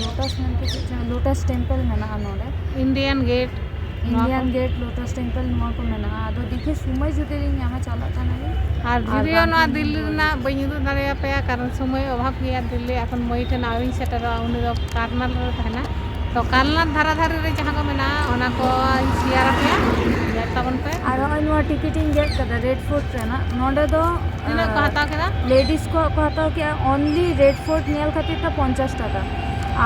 ᱞᱳᱴᱟᱥ ᱢᱮᱱᱛᱮ ᱪᱮᱫ ᱪᱚᱝ, ᱞᱳᱴᱟᱥ ᱴᱮᱢᱯᱮᱞ ᱢᱮᱱᱟᱜᱼᱟ ᱱᱚᱰᱮ᱾ ᱤᱱᱰᱤᱭᱟᱱ ᱜᱮᱴ, ᱱᱚᱣᱟ ᱤᱱᱰᱤᱭᱟᱱ ᱠᱚ᱾ ᱜᱮᱴ, ᱞᱳᱴᱟᱥ ᱴᱮᱢᱯᱮᱞ, ᱱᱚᱣᱟ ᱠᱚ ᱢᱮᱱᱟᱜᱼᱟ᱾ ᱟᱫᱚ ᱫᱮᱠᱷᱤ ᱥᱚᱢᱚᱭ ᱡᱩᱫᱤ ᱞᱤᱧ ᱧᱟᱢᱟ ᱪᱟᱞᱟᱜ ᱠᱟᱱᱟᱞᱤᱧ᱾ ᱟᱨ ᱟᱨ ᱡᱩᱫᱤᱭᱳ ᱱᱚᱣᱟ ᱵᱟᱝᱠᱷᱟᱱ ᱫᱤᱞᱞᱤ ᱨᱮᱱᱟᱜ ᱵᱟᱹᱧ ᱩᱫᱩᱜ ᱫᱟᱲᱮᱭᱟᱯᱮᱭᱟ, ᱠᱟᱨᱚᱱ ᱥᱚᱢᱚᱭ ᱚᱵᱷᱟᱵᱽ ᱜᱮᱭᱟ ᱫᱤᱞᱞᱤ᱾ ᱮᱠᱷᱚᱱ ᱢᱟᱹᱭ ᱴᱷᱮᱱ ᱟᱹᱣᱨᱤᱧ ᱥᱮᱴᱮᱨᱚᱜᱼᱟ, ᱩᱱᱤ ᱫᱚ ᱠᱟᱨᱱᱟᱞ ᱨᱮ ᱛᱟᱦᱮᱱᱟ᱾ ᱛᱚ ᱠᱟᱨᱱᱟᱞ ᱫᱷᱟᱨᱟ ᱫᱷᱟᱨᱮ ᱨᱮ ᱡᱟᱦᱟᱸ ᱠᱚ ᱢᱮᱱᱟᱜᱼᱟ, ᱚᱱᱟ ᱠᱚᱧ ᱥᱮᱭᱟᱨ ᱟᱯᱮᱭᱟ, ᱧᱮᱞ ᱛᱟᱵᱚᱱ ᱯᱮ᱾ ᱟᱨ ᱱᱚᱜᱼᱚᱭ ᱱᱚᱣᱟ ᱴᱤᱠᱤᱴ ᱤᱧ ᱜᱮᱫ ᱠᱟᱫᱟ ᱨᱮᱰ ᱯᱷᱳᱨᱴ ᱨᱮᱱᱟᱜ᱾ ᱱᱚᱰᱮ ᱫᱚ ᱛᱤᱱᱟᱹᱜ ᱠᱚ ᱦᱟᱛᱟᱣ ᱠᱮᱫᱟ? ᱞᱮᱰᱤᱥ ᱠᱚᱣᱟᱜ ᱠᱚ ᱦᱟᱛᱟᱣ ᱠᱮᱫᱟ ᱚᱱᱞᱤ ᱨᱮᱰ ᱯᱷᱳᱨᱴ ᱧᱮᱞ ᱠᱷᱟᱹᱛᱤᱨ ᱛᱮ ᱯᱚᱧᱪᱟᱥ ᱴᱟᱠᱟ,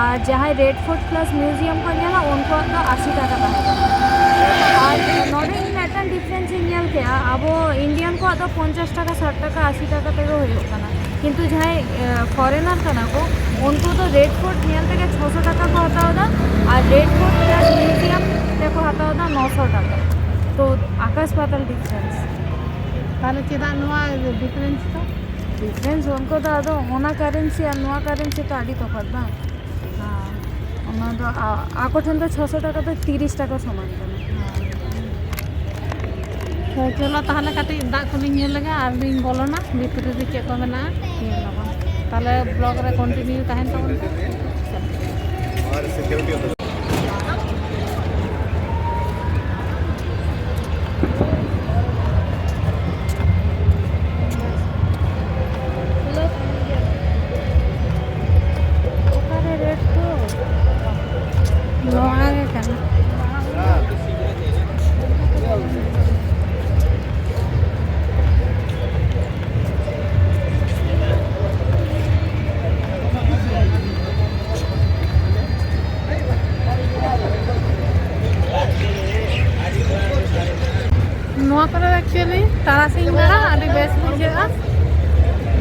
ᱟᱨ ᱡᱟᱦᱟᱸᱭ ᱨᱮᱰ ᱯᱷᱳᱨᱴ ᱯᱞᱟᱥ ᱢᱤᱣᱡᱤᱭᱟᱢ ᱠᱚ ᱧᱮᱞᱟ ᱩᱱᱠᱩᱣᱟᱜ ᱫᱚ ᱟᱥᱤ ᱴᱟᱠᱟ ᱛᱟᱦᱮᱸ ᱠᱟᱱᱟ᱾ ᱟᱨ ᱱᱚᱰᱮ ᱤᱧ ᱢᱤᱫᱴᱟᱝ ᱰᱤᱯᱷᱟᱨᱮᱱᱥ ᱤᱧ ᱧᱮᱞ ᱠᱮᱫᱟ, ᱟᱵᱚ ᱤᱱᱰᱤᱭᱟᱱ ᱠᱚᱣᱟᱜ ᱫᱚ ᱯᱚᱧᱪᱟᱥ ᱴᱟᱠᱟ, ᱥᱟᱴ ᱴᱟᱠᱟ, ᱟᱥᱤ ᱴᱟᱠᱟ ᱛᱮᱜᱮ ᱦᱩᱭᱩᱜ ᱠᱟᱱᱟ, ᱠᱤᱱᱛᱩ ᱡᱟᱦᱟᱸᱭ ᱯᱷᱚᱨᱮᱱᱟᱨ ᱠᱟᱱᱟ ᱠᱚ ᱩᱱᱠᱩ ᱫᱚ ᱨᱮᱰ ᱯᱷᱳᱨᱴ ᱧᱮᱞ ᱛᱮᱜᱮ ᱪᱷᱚᱥᱚ ᱴᱟᱠᱟ ᱠᱚ ᱦᱟᱛᱟᱣ ᱮᱫᱟ, ᱟᱨ ᱨᱮᱰ ᱯᱷᱳᱨᱴ ᱯᱞᱟᱥ ᱢᱤᱣᱡᱤᱭᱟᱢ ᱛᱮᱠᱚ ᱦᱟᱛᱟᱣ ᱮᱫᱟ ᱱᱚᱥᱚ ᱴᱟᱠᱟ᱾ ᱛᱚ ᱟᱠᱟᱥ ᱯᱟᱛᱟᱞ ᱰᱤᱯᱷᱟᱨᱮᱱᱥ᱾ ᱛᱟᱦᱚᱞᱮ ᱪᱮᱫᱟᱜ ᱱᱚᱣᱟ ᱰᱤᱯᱷᱟᱨᱮᱱᱥ ᱫᱚ? ᱰᱤᱯᱷᱟᱨᱮᱱᱥ ᱩᱱᱠᱩ ᱫᱚ ᱟᱫᱚ ᱚᱱᱟ ᱠᱟᱨᱮᱱᱥᱤ ᱟᱨ ᱱᱚᱣᱟ ᱠᱟᱨᱮᱱᱥᱤ ᱛᱚ ᱟᱹᱰᱤ ᱛᱚᱯᱷᱟᱛ ᱵᱟᱝ? ᱦᱮᱸ᱾ ᱚᱱᱟ ᱫᱚ ᱟ-, ᱟᱠᱚ ᱴᱷᱮᱱ ᱫᱚ ᱪᱷᱚᱥᱚ ᱴᱟᱠᱟ ᱫᱚ ᱛᱤᱨᱤᱥ ᱴᱟᱠᱟ ᱥᱚᱢᱟᱱ ᱠᱟᱱᱟ᱾ ᱦᱮᱸ᱾ ᱛᱚ ᱪᱚᱞᱚ ᱛᱟᱦᱚᱞᱮ ᱠᱟᱹᱴᱤᱡ ᱫᱟᱜ ᱠᱚᱞᱤᱧ ᱧᱩ ᱞᱮᱜᱮ ᱟᱨ ᱞᱤᱧ ᱵᱚᱞᱚᱱᱟ, ᱵᱷᱤᱛᱨᱤ ᱨᱮ ᱪᱮᱫ ᱠᱚ ᱢᱮᱱᱟᱜᱼᱟ ᱧᱮᱞ ᱟᱵᱚᱱ᱾ ᱛᱟᱦᱚᱞᱮ ᱵᱞᱚᱜ ᱨᱮ ᱠᱚᱱᱴᱤᱱᱤᱭᱩ ᱛᱟᱦᱮᱱ ᱛᱟᱵᱚᱱ ᱯᱮ᱾ ᱚᱠᱟᱨᱮ ᱨᱮᱴ ᱠᱚ? ᱱᱚᱣᱟ ᱜᱮ ᱠᱟᱱᱟ᱾ ᱱᱚᱣᱟ ᱠᱚᱨᱮ ᱫᱚ actually ᱛᱟᱨᱟᱥᱤᱧ ᱵᱮᱲᱟ ᱟᱹᱰᱤ ᱵᱮᱥ ᱵᱩᱡᱷᱟᱹᱜᱼᱟ,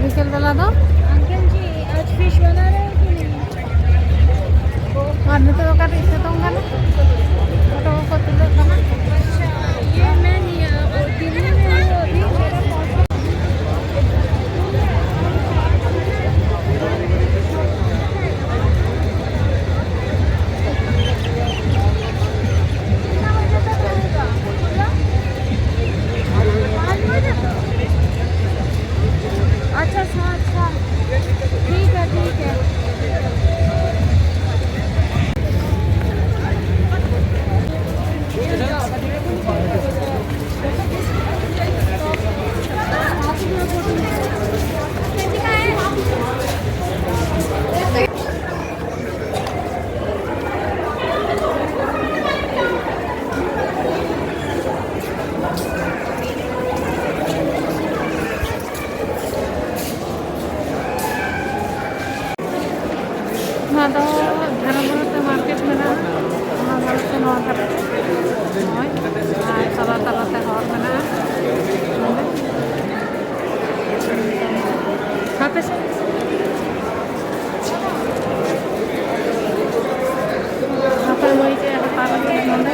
ᱵᱤᱠᱮᱞ ᱵᱮᱞᱟ ᱫᱚ᱾ अंकल जी, आज फिश बना रहे हो कि नहीं? ᱟᱨ ᱱᱤᱛᱚᱜ ᱫᱚ ᱠᱟᱹᱴᱤᱡ ᱥᱤᱛᱩᱝ ᱠᱟᱱᱟ᱾ ᱯᱷᱳᱴᱳ ᱠᱚᱠᱚ ᱛᱩᱞᱟᱹᱜ ᱠᱟᱱᱟ᱾ ᱤᱭᱟᱹ ᱢᱮ, ᱱᱤᱭᱟᱹ ᱫᱤᱞᱞᱤ ᱢᱮ, ᱦᱩᱭᱩᱜ ᱫᱤᱱ ᱪᱮᱫ ᱯᱷᱳᱴᱳ᱾ अच्छा, अच्छा, अच्छा। ठीक है, ठीक है। ᱱᱚᱣᱟ ᱫᱚ ᱫᱷᱟᱨᱮ ᱫᱷᱟᱨᱮ ᱛᱮ ᱢᱟᱨᱠᱮᱴ ᱢᱮᱱᱟᱜᱼᱟ᱾ ᱚᱱᱟ ᱫᱷᱟᱨᱮ ᱛᱮ, ᱱᱚᱣᱟ ᱫᱷᱟᱨᱮ ᱛᱮ᱾ ᱱᱚᱜᱼᱚᱭ᱾ ᱟᱨ ᱛᱟᱞᱟ ᱛᱟᱞᱟ ᱛᱮ ᱦᱚᱨ ᱢᱮᱱᱟᱜᱼᱟ᱾ ᱱᱚᱰᱮ᱾ ᱦᱟᱯᱮ ᱥᱮ᱾ ᱦᱟᱯᱮ ᱢᱟᱹᱭ ᱪᱮᱫ ᱮ ᱦᱟᱛᱟᱣ ᱞᱟᱹᱜᱤᱫ ᱱᱚᱰᱮ᱾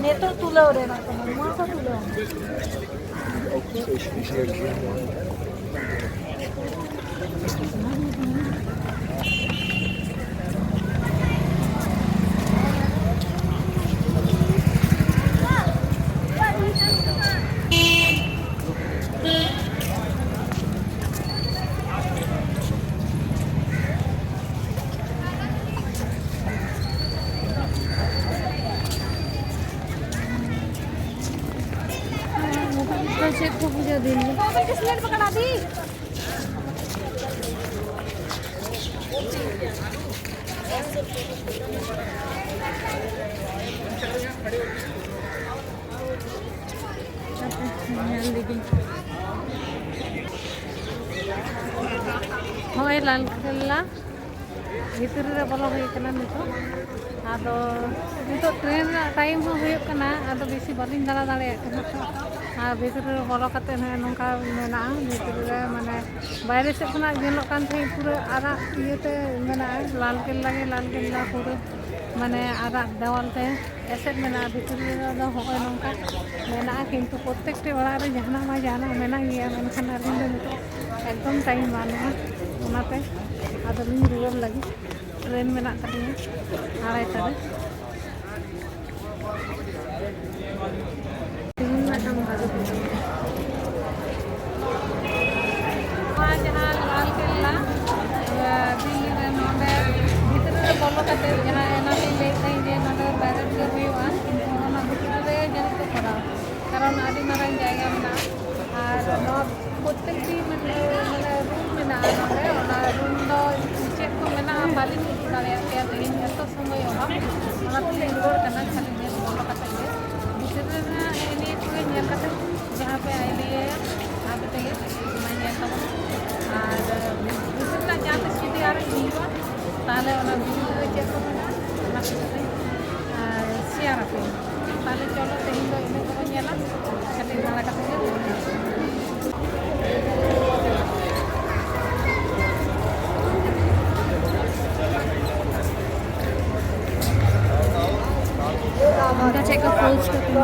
ᱱᱤᱛᱚᱜ ᱛᱩᱞᱟᱹᱣ ᱨᱮᱱᱟᱜ ᱠᱟᱱᱟ, ᱱᱚᱣᱟ ᱠᱚ ᱛᱩᱞᱟᱹᱣ ᱢᱮ᱾ ᱪᱮᱫ ᱠᱚ ᱯᱩᱡᱟᱹ ᱫᱤᱱ ᱫᱚ? ᱧᱮᱞ ᱞᱮᱜᱤᱧ᱾ ᱦᱳᱭ, ᱞᱟᱞ ᱠᱮᱞᱞᱟ ᱵᱷᱤᱛᱨᱤ ᱨᱮ ᱵᱚᱞᱚ ᱦᱩᱭ ᱠᱟᱱᱟ ᱱᱤᱛᱚᱜ᱾ ᱟᱫᱚ ᱱᱤᱛᱚᱜ ᱴᱨᱮᱱ ᱨᱮᱱᱟᱜ ᱴᱟᱭᱤᱢ ᱦᱚᱸ ᱦᱩᱭᱩᱜ ᱠᱟᱱᱟ, ᱟᱫᱚ ᱵᱮᱥᱤ ᱵᱟᱹᱞᱤᱧ ᱫᱟᱬᱟ ᱫᱟᱲᱮᱭᱟᱜ ᱠᱟᱱᱟ ᱛᱚ᱾ ᱟᱨ ᱵᱷᱤᱛᱨᱤ ᱨᱮ ᱵᱚᱞᱚ ᱠᱟᱛᱮ ᱱᱚᱜᱼᱚᱭ ᱱᱚᱝᱠᱟ ᱢᱮᱱᱟᱜᱼᱟ, ᱵᱷᱤᱛᱨᱤ ᱨᱮ ᱢᱟᱱᱮ ᱵᱟᱭᱨᱮ ᱥᱮᱫ ᱠᱷᱚᱱᱟᱜ ᱧᱮᱞᱚᱜ ᱠᱟᱱ ᱛᱟᱦᱮᱸᱫ ᱯᱩᱨᱟᱹ ᱟᱨᱟᱜ ᱤᱭᱟᱹᱛᱮ ᱢᱮᱱᱟᱜᱼᱟ, ᱞᱟᱞ ᱠᱮᱞᱞᱟ ᱜᱮ ᱞᱟᱞ ᱠᱮᱞᱞᱟ ᱯᱩᱨᱟᱹ ᱢᱟᱱᱮ ᱟᱨᱟᱜ ᱫᱮᱣᱟᱞ ᱛᱮ ᱮᱥᱮᱫ ᱢᱮᱱᱟᱜᱼᱟ᱾ ᱵᱷᱤᱛᱨᱤ ᱨᱮᱫᱚ ᱦᱚᱸᱜᱼᱚᱭ ᱱᱚᱝᱠᱟ ᱢᱮᱱᱟᱜᱼᱟ, ᱠᱤᱱᱛᱩ ᱯᱨᱚᱛᱮᱠᱴᱤ ᱚᱲᱟᱜ ᱨᱮ ᱡᱟᱦᱟᱱᱟᱜ ᱢᱟ ᱡᱟᱦᱟᱱᱟᱜ ᱢᱮᱱᱟᱜ ᱜᱮᱭᱟ, ᱢᱮᱱᱠᱷᱟᱱ ᱟᱹᱞᱤᱧ ᱫᱚ ᱱᱤᱛᱚᱜ ᱮᱠᱫᱚᱢ ᱴᱟᱭᱤᱢ ᱵᱟᱹᱱᱩᱜᱼᱟ, ᱚᱱᱟᱛᱮ ᱟᱫᱚ ᱞᱤᱧ ᱨᱩᱣᱟᱹᱲ ᱞᱟᱹᱜᱤᱫ᱾ ᱴᱨᱮᱱ ᱢᱮᱱᱟᱜ ᱛᱟᱹᱞᱤᱧᱟ ᱟᱲᱟᱭᱴᱟ ᱨᱮ᱾ ᱛᱮᱦᱮᱧ ᱢᱤᱫᱴᱟᱝ ᱵᱷᱟᱜᱮ ᱯᱨᱳᱜᱨᱟᱢ᱾ ᱱᱚᱣᱟ ᱡᱟᱦᱟᱸ ᱞᱟᱞ ᱠᱮᱞᱞᱟ, ᱫᱤᱞᱞᱤ ᱨᱮ, ᱱᱚᱰᱮ ᱵᱷᱤᱛᱨᱤ ᱨᱮ ᱵᱚᱞᱚ ᱠᱟᱛᱮ ᱡᱟᱦᱟᱸ ᱮᱱᱟᱝ ᱞᱤᱧ ᱞᱟᱹᱭᱮᱫ ᱛᱟᱦᱮᱸᱫ ᱡᱮ ᱱᱚᱰᱮ ᱯᱮᱨᱮᱰ ᱜᱮ ᱦᱩᱭᱩᱜᱼᱟ, ᱠᱤᱱᱛᱩ ᱚᱱᱟ ᱵᱷᱤᱛᱨᱤ ᱨᱮ ᱡᱟᱹᱱᱤᱡ ᱠᱚ ᱠᱚᱨᱟᱣᱟ, ᱠᱟᱨᱚᱱ ᱟᱹᱰᱤ ᱢᱟᱨᱟᱝ ᱡᱟᱭᱜᱟ ᱢᱮᱱᱟᱜᱼᱟ᱾ ᱟᱨ ᱱᱚᱣᱟ ᱯᱨᱚᱛᱮᱠᱴᱤ ᱢᱟᱱᱮ, ᱢᱟᱱᱮ ᱨᱩᱢ ᱢᱮᱱᱟᱜᱼᱟ ᱱᱚᱰᱮ, ᱚᱱᱟ ᱨᱩᱢ ᱫᱚ ᱪᱮᱫ ᱠᱚ ᱢᱮᱱᱟᱜᱼᱟ ᱵᱟᱹᱞᱤᱧ ᱩᱫᱩᱜ ᱫᱟᱲᱮᱭᱟᱜ ᱯᱮᱭᱟ ᱛᱮᱦᱮᱧ, ᱮᱛᱚ ᱥᱚᱢᱚᱭ ᱚᱵᱷᱟᱵ, ᱚᱱᱟ ᱛᱮᱞᱤᱧ ᱨᱩᱣᱟᱹᱲ ᱠᱟᱱᱟ᱾ ᱠᱷᱟᱹᱞᱤ ᱧᱮᱞ ᱵᱚᱞᱚ ᱠᱟᱛᱮ ᱜᱮ, ᱵᱷᱤᱛᱤᱨ ᱨᱮᱱᱟᱜ ᱱᱤᱭᱟᱹ ᱠᱚᱜᱮ ᱧᱮᱞ ᱠᱟᱛᱮ ᱡᱟᱦᱟᱸ ᱯᱮ ᱟᱭᱰᱤᱭᱟᱭᱟ, ᱚᱱᱟ ᱠᱚᱛᱮ ᱜᱮ ᱢᱟ ᱧᱮᱞ ᱛᱟᱵᱚᱱ᱾ ᱟᱨ ᱵᱷᱤᱛᱤᱨ ᱨᱮᱱᱟᱜ ᱡᱟᱦᱟᱸ ᱛᱤᱥ ᱡᱩᱫᱤ ᱟᱨᱚ ᱦᱤᱡᱩᱜᱼᱟ, ᱛᱟᱦᱚᱞᱮ ᱚᱱᱟ ᱵᱷᱤᱛᱤᱨ ᱨᱮ ᱪᱮᱫ ᱠᱚ ᱢᱮᱱᱟᱜᱼᱟ, ᱚᱱᱟ ᱠᱚ ᱠᱟᱹᱴᱤᱡ, ᱟᱨ ᱥᱮᱭᱟᱨ ᱟᱯᱮ᱾ ᱛᱟᱦᱚᱞᱮ ᱪᱚᱞᱚ, ᱛᱮᱦᱮᱧ ᱫᱚ ᱤᱱᱟᱹᱜ ᱜᱮᱵᱚᱱ ᱧᱮᱞᱟ, ᱠᱟᱹᱴᱤᱡ ᱫᱟᱬᱟ ᱠᱟᱛᱮ ᱜᱮ ᱨᱩᱣᱟᱹᱲ ᱦᱩᱭᱩᱜᱼᱟ᱾ ᱚᱱᱠᱟ ᱪᱮᱫ ᱠᱚ ᱯᱳᱥᱴ ᱠᱟᱛᱮ ᱠᱚ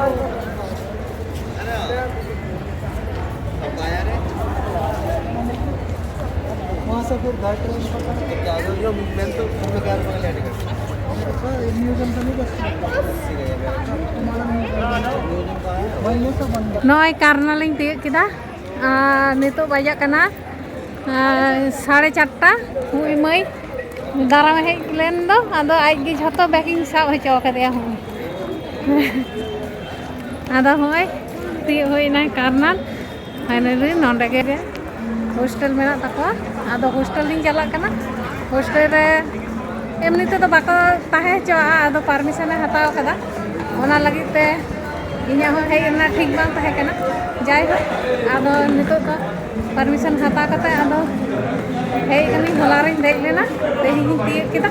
वहाँ से फिर घर ट्रेन पकड़ के क्या, जो मूवमेंट तो हम लोग यार पकड़ लेने का। अच्छा, ये म्यूजियम तो नहीं बचता। तुम्हारा म्यूजियम। भाई, ये सब बन गया। ᱱᱚᱜᱼᱚᱭ ᱠᱟᱨᱱᱟᱞᱤᱧ ᱛᱤᱭᱳᱜ ᱠᱮᱫᱟ᱾ ᱟᱨ ᱱᱤᱛᱚᱜ ᱵᱟᱡᱟᱜ ᱠᱟᱱᱟ ᱟᱨ ᱥᱟᱲᱮ ᱪᱟᱨᱴᱟ᱾ ᱦᱩᱭ ᱢᱟᱹᱭ ᱫᱟᱨᱟᱢ ᱦᱮᱡ ᱞᱮᱱ ᱫᱚ, ᱟᱫᱚ ᱟᱡ ᱜᱮ ᱡᱷᱚᱛᱚ ᱵᱮᱜᱽ ᱤᱧ ᱥᱟᱵ ᱦᱚᱪᱚ ᱠᱟᱫᱮᱭᱟ᱾ ᱦᱩᱭ ᱟᱫᱚ ᱦᱚᱸᱜᱼᱚᱭ ᱛᱤᱭᱳᱜ ᱦᱩᱭᱱᱟ ᱠᱟᱨᱱᱟᱞ᱾ ᱯᱷᱟᱭᱱᱟᱞᱤ ᱱᱚᱸᱰᱮ ᱜᱮ ᱦᱳᱥᱴᱮᱞ ᱢᱮᱱᱟᱜ ᱛᱟᱠᱚᱣᱟ᱾ ᱟᱫᱚ ᱦᱳᱥᱴᱮᱞ ᱞᱤᱧ ᱪᱟᱞᱟᱜ ᱠᱟᱱᱟ᱾ ᱦᱳᱥᱴᱮᱞ ᱨᱮ ᱮᱢᱱᱤ ᱛᱮᱫᱚ ᱵᱟᱠᱚ ᱛᱟᱦᱮᱸ ᱦᱚᱪᱚᱣᱟᱜᱼᱟ, ᱟᱫᱚ ᱯᱟᱨᱢᱤᱥᱚᱱᱮ ᱦᱟᱛᱟᱣ ᱠᱟᱫᱟ᱾ ᱚᱱᱟ ᱞᱟᱹᱜᱤᱫ ᱛᱮ ᱤᱧᱟᱹᱜ ᱦᱚᱸ ᱦᱮᱡ ᱨᱮᱱᱟᱜ ᱴᱷᱤᱠ ᱵᱟᱝ ᱛᱟᱦᱮᱸ ᱠᱟᱱᱟ᱾ ᱡᱟᱭᱦᱳᱠ, ᱟᱫᱚ ᱱᱤᱛᱚᱜ ᱫᱚ ᱯᱟᱨᱢᱤᱥᱚᱱ ᱦᱟᱛᱟᱣ ᱠᱟᱛᱮ ᱟᱫᱚ ᱦᱮᱡ ᱠᱟᱹᱱᱟᱹᱧ᱾ ᱦᱚᱞᱟ ᱨᱤᱧ ᱫᱮᱡ ᱞᱮᱱᱟ, ᱛᱮᱦᱮᱧ ᱤᱧ ᱛᱤᱭᱳᱜ ᱠᱮᱫᱟ᱾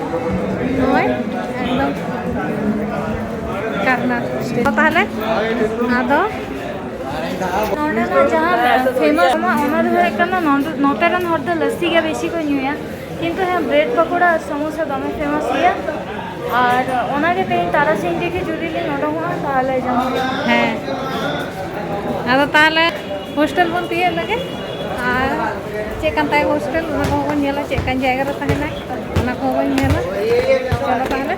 ᱱᱚᱜᱼᱚᱭ ᱮᱠᱫᱚᱢ ᱠᱟᱨᱱᱟᱞ ᱥᱴᱮᱥᱚᱱ᱾ ᱛᱟᱦᱚᱞᱮ ᱟᱫᱚ ᱱᱚᱰᱮᱱᱟᱜ ᱡᱟᱦᱟᱸ ᱯᱷᱮᱢᱟᱥ ᱚᱱᱟ, ᱚᱱᱟ ᱫᱚ ᱦᱩᱭᱩᱜ ᱠᱟᱱᱟ ᱱᱚᱰᱮ, ᱱᱚᱛᱮ ᱨᱮᱱ ᱦᱚᱲ ᱫᱚ ᱞᱟᱹᱥᱥᱤ ᱜᱮ ᱵᱮᱥᱤ ᱠᱚ ᱧᱩᱭᱟ, ᱠᱤᱱᱛᱩ ᱦᱮᱸ, ᱵᱨᱮᱰ ᱯᱟᱠᱚᱲᱟ ᱟᱨ ᱥᱚᱢᱳᱥᱟ ᱫᱚᱢᱮ ᱯᱷᱮᱢᱟᱥ ᱜᱮᱭᱟ᱾ ᱟᱨ ᱚᱱᱟᱜᱮ ᱛᱮᱦᱮᱧ ᱛᱟᱨᱟᱥᱤᱧ ᱨᱮᱜᱮ ᱡᱩᱫᱤ ᱞᱤᱧ ᱩᱰᱩᱝᱚᱜᱼᱟ, ᱛᱟᱦᱚᱞᱮ ᱡᱚᱢ ᱦᱩᱭᱩᱜᱼᱟ᱾ ᱦᱮᱸ, ᱟᱫᱚ ᱛᱟᱦᱚᱞᱮ ᱦᱳᱥᱴᱮᱞ ᱵᱚᱱ ᱛᱤᱭᱳᱜ ᱞᱮᱜᱮ, ᱟᱨ ᱪᱮᱫ ᱠᱟᱱ ᱛᱟᱭᱟ ᱦᱳᱥᱴᱮᱞ, ᱚᱱᱟ ᱠᱚᱦᱚᱸ ᱵᱚᱱ ᱧᱮᱞᱟ, ᱪᱮᱫ ᱠᱟᱱ ᱡᱟᱭᱜᱟ ᱨᱮ ᱛᱟᱦᱮᱱᱟᱭ, ᱚᱱᱟ ᱠᱚᱦᱚᱸ ᱵᱚᱱ ᱧᱮᱞᱟ᱾ ᱪᱚᱞᱚ ᱛᱟᱦᱚᱞᱮ᱾